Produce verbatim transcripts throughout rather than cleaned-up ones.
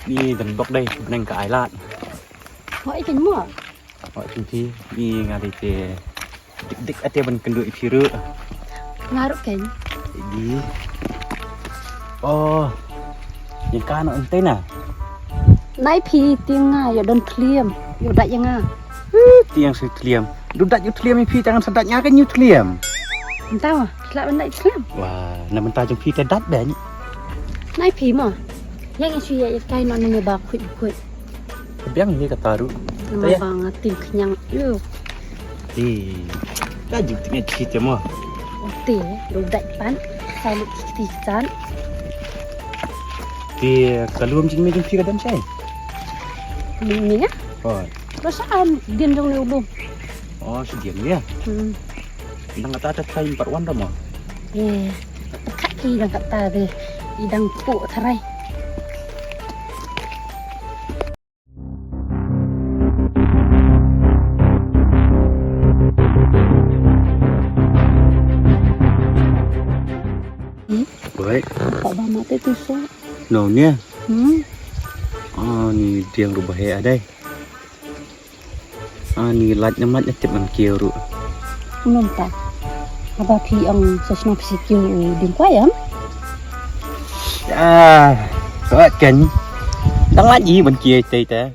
Ni don bok dei, bneng ka ai lad. Hoi ken mo. Hoi ken phi, ni nga dei te. Dik dik ate ban kynduh ïa phi ruh. Nga ruh ken. Di. Oh. Ïa ka no ente na. Nai phi tieng nga ïa don thliem. Ïa dat ïa nga. Tieng shu thliem. Du dat ïa thliem ïa phi tang sa dat nga ken ïa thliem. Entau, sla ban dat ïa thliem. Wah, na mynta jong phi te dat ben. Nai phi mo. Ïa nga shu ïa ïa kai no ne ba khuid khuid. Biang hi kata ruh. Nama bang ating kenyang. Yo. Ti. Ka jing ti ngai ti te mo. Ti, lu dai pan. Salu ti san. Ti, ka lum jing me jing ti ka dam sai. Ni ni ya. Oh. Rasa am din jong le ulum. Oh, si din ya. Hmm. Nang kata ta kai empat wan da mo. Eh. Ka ki dang kata de. Idang pu tharai. Baik. Tak banyak tu tu so. No ni. Hmm. Ah, ni dia yang rubah ya dai. Ah, ni lait na mat na tip man kiu ru. Nunta. Haba phi ong sosno phi kiu ding kwai am? Ah, so kan. Dang lait i man kiu tai ta.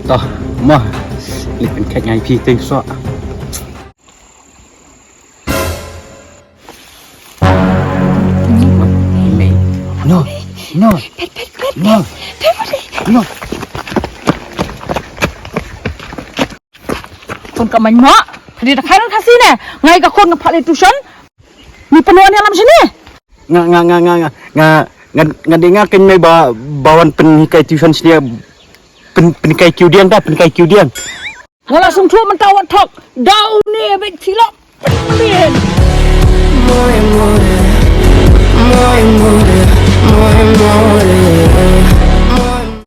Toh, mah. Ni kan kek ngai phi teng so. No, no, no, no. Khun ka man mo, ka dei da khai ran Khasi ne. Ngai ka khun ka phah le tuition. Ni pynwan ïa lam shane. Nga, nga, nga, nga, nga, nga, nga, nga dei nga kynmaw ba, ba wan pynhikai tuition shane. Pyn, pynhikai kiu diang da, pynhikai kiu diang. Wala sum thu mynta wat thok. Dau ne bet silok. Pynlien.